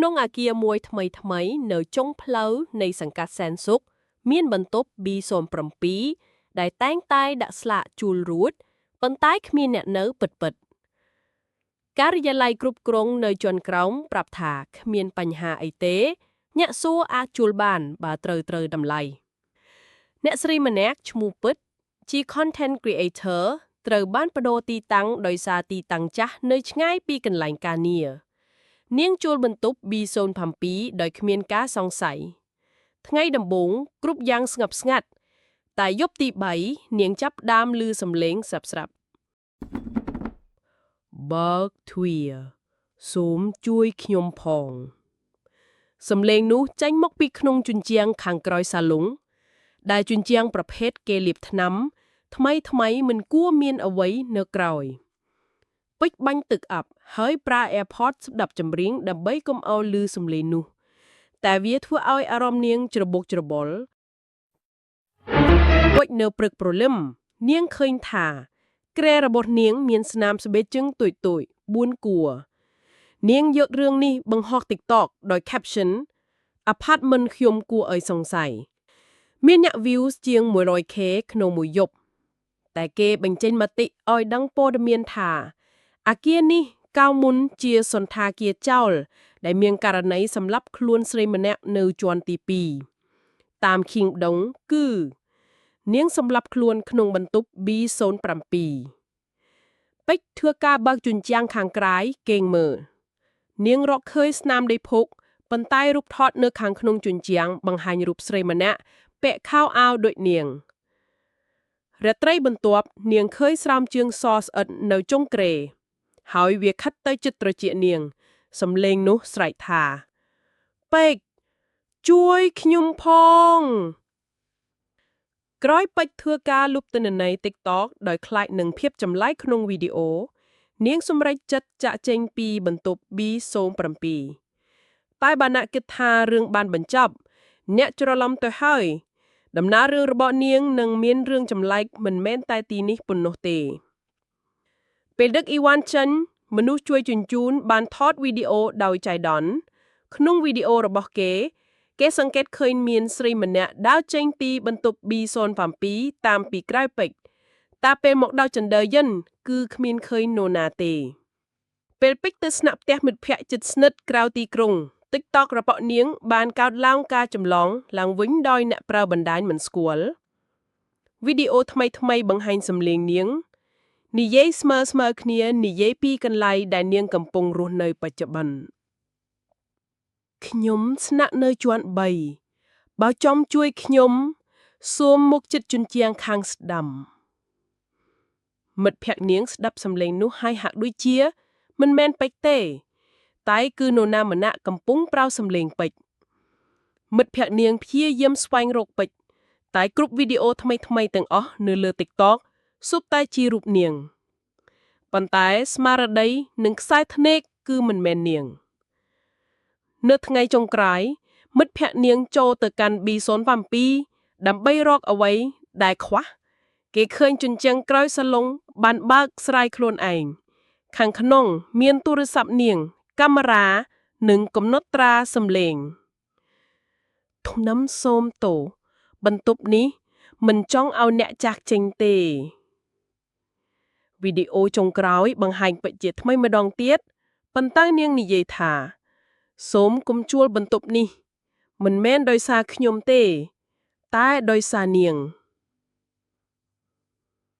ក្នុងអាគារមួយថ្មីថ្មីៗនៅចុងផ្លូវនៃសង្កាត់សែនសុខមានបន្ទប់ B07 ដែលតែងតែដាក់ស្លាកជួលរួចប៉ុន្តែគ្មានអ្នកនៅពិតៗការិយាល័យគ្រប់គ្រងនៅជាន់ក្រោមប្រាប់ថាគ្មានបញ្ហាអីទេ អ្នកសួរអាចជួលបានបើត្រូវត្រូវតម្លៃអ្នកស្រីម្នាក់ឈ្មោះពិតជា content creator ត្រូវបានប្ដូរទីតាំងដោយសារទីតាំងចាស់នៅឆ្ងាយពីកន្លែងការងារនាងជួលបន្ទប់ B07 ដោយគ្មានការសង្ស័យថ្ងៃដំបូងគ្រប់យ៉ាងស្ងប់ស្ងាត់តែយប់ទី3នាងចាប់ផ្ដើមឮសំឡេងស្រាប់ស្រាប់បើកទ្វារសូមជួយខ្ញុំផងសំឡេងនោះចេញមកពីក្នុងជញ្ជាំងខាងក្រោយសាឡុងដែលជញ្ជាំងប្រភេទគេលាបថ្នាំ ថ្មីថ្មីមិនគួរមានអ្វីនៅក្រោយពេជ្របាញ់ទឹកអាប់ហើយប្រើ AirPods ស្ដាប់ចម្រៀងដើម្បីកុំឲ្យឮសំឡេងនោះ តែវាធ្វើឲ្យអារម្មណ៍នាងច្របូកច្របល់ពេជ្រនៅព្រឹកព្រលឹមនាងឃើញថា គ្រែរបស់នាងមានស្នាមស្បែកជើងតូចៗ4គួរនាងយករឿងនេះបង្ហោះ TikTok ដោយ caption Apartment ខ្ញុំគួរឲ្យសង្ស័យមានអ្នក views ជាង 100K ក្នុងមួយយប់ តែគេបញ្ចេញមតិឲ្យដឹងព័ត៌មានថាអាគារនេះកាលមុនជាសន្តាគារចោល ដែលមានករណីសម្លាប់ខ្លួនស្រីម្នាក់នៅជាន់ទី2តាមឃីងដងគឺ នាងសម្លាប់ខ្លួនក្នុងបន្ទប់ B07 ពេជ្រធ្វើការបើកជញ្ជាំងខាងក្រៅគេងមើលនាងរកឃើញស្នាមដីភោគប៉ុន្តែរូបថតនៅខាងក្នុងជញ្ជាំងបង្ហាញរូបស្រីម្នាក់ពាក់ខោអាវដូចនាងរាត្រីបន្ទាប់នាងឃើញស្រោមជើងសស្អិតនៅចុងគ្រែហើយវាខិតទៅជិតត្រចៀកនាង សំឡេងនោះស្រែកថាពេកជួយខ្ញុំផង ក្រោយពេជ្រធ្វើការលុបទិន្នន័យ TikTok ដោយខ្លាចនឹងភាពចម្លែកក្នុងវីដេអូ នាងសម្រេចចិត្តចាក់ចេញពីបន្ទប់ B07 តែបើអ្នកគិតថារឿងបានបញ្ចប់ អ្នកច្រឡំទៅហើយ ដំណើររឿងរបស់នាងនឹងមានរឿងចម្លែកមិនមែនតែទីនេះប៉ុណ្ណោះទេ ពេលដឹកអីវ៉ាន់ចេញមនុស្សជួយជញ្ជូនបានថតវីដេអូដោយចៃដន្យក្នុងវីដេអូរបស់គេ គេសង្កេតឃើញមានស្រីម្នាក់ដើរចេញពីបន្ទប់ B07 តាមពីក្រោយពេជ្រតែពេលមកដល់ចន្ទើយិនគឺគ្មានឃើញនរណាទេ ពេលពេជ្រទៅស្នាក់ផ្ទះមិត្តភ័ក្តិជិតស្និទ្ធក្រៅទីក្រុង TikTok របស់នាងបានកើតឡើងការចម្លងឡើងវិញដោយអ្នកប្រើបណ្ដាញមិនស្គាល់វីដេអូថ្មីថ្មីៗបង្ហាញសំឡេងនាង និយាយស្មើស្មើគ្នានិយាយពីកន្លែងដែលនាងកំពុងរស់នៅបច្ចុប្បន្នខ្ញុំស្នាក់នៅជាន់3បើចង់ជួយខ្ញុំសូមមកចិត្តជញ្ជាំងខាងស្ដាំមិត្តភ័ក្តិនាងស្ដាប់សំឡេងនោះហើយហាក់ដូចជា មិនមែនពេជ្រទេ តែគឺនរណាម្នាក់កំពុងប្រើសំឡេងពេជ្រមិត្តភ័ក្តិនាងព្យាយាមស្វែងរកពេជ្រតែគ្រប់វីដេអូថ្មីៗទាំងអស់នៅលើ TikTok សុទ្ធតែជារូបនាងប៉ុន្តែស្មារតីនិងខ្សែភ្នែកគឺមិនមែននាង នៅថ្ងៃចុងក្រោយមិត្តភ័ក្តិនាងចូលទៅកាន់ B07 ដើម្បីរកអ្វីដែលខ្វះគេឃើញជញ្ជាំងក្រោយសាឡុងបានបើកស្រាយខ្លួនឯងខាងក្នុងមានទូរស័ព្ទនាង កាមេរ៉ានិងកំណត់ត្រាសំឡេងថ្នាំសូមតោបន្ទប់នេះមិនចង់ឲ្យអ្នកចាស់ចេញទេវីដេអូចុងក្រោយបង្ហាញពេជ្រជាថ្មីម្ដងទៀតប៉ុន្តែនាងនិយាយថា សូមកុំជួលបន្ទប់នេះ មិនមែនដោយសារខ្ញុំទេ តែដោយសារនាង